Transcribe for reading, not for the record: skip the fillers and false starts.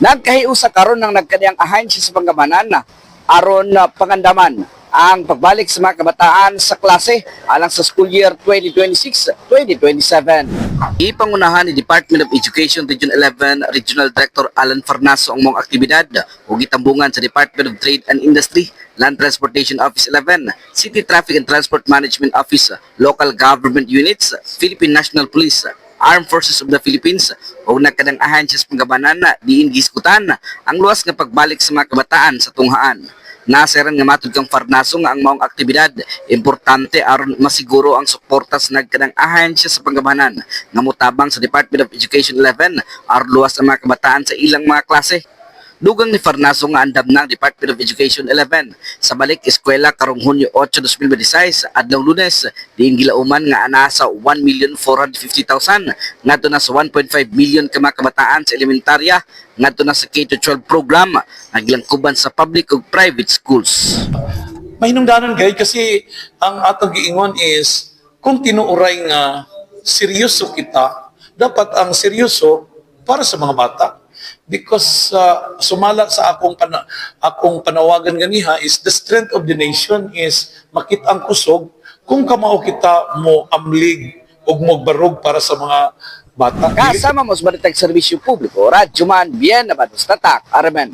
Nagkahiusa karon ng nagkadiyang ahensya sa panggamhanan na aron na pangandaman ang pagbalik sa mga kabataan sa klase alang sa school year 2026-2027. Ipangunahan ni Department of Education Region 11 Regional Director Alan Farnaso ang maong aktibidad ug gitambungan sa Department of Trade and Industry, Land Transportation Office 11, City Traffic and Transport Management Office, Local Government Units, Philippine National Police, Armed Forces of the Philippines ug nagkadiyang ahensya sa panggamhanan na diin gihisgutan ang luwas nga pagbalik sa mga kabataan sa tunghaan. Nasayran nga matud kang Farnaso nga ang maong aktibidad importante aron masiguro ang suporta sa nagkadiyang ahensya sa panggamhanan nga motabang sa Department of Education 11 aron luwas ang mga kabataan sa ilang mga klase. Dugang ni Farnaso nga andam ng Department of Education 11 sa balik eskwela karong Hunyo 8, 2026, adlaw Lunes, diin gilauman nga anaa sa 1,450,000 ngadto na sa 1.5 million ka mga kabataan sa elementarya ngadto na sa K-12 program nga gilangkuban sa public ug private schools. Mahinungdanon gay kasi ang atong giingon is kung tinuuray nga seryoso kita, dapat ang seryoso para sa mga bata because sumala sa akong panawagan ganiha is the strength of the nation is makita ang kusog kung kamao kita mo amlig ug mogbarog para sa mga bata. Kasama mo sa Balitag Serbisyo Publiko, Radyo Man, Bien Nabados Tatak, Armen.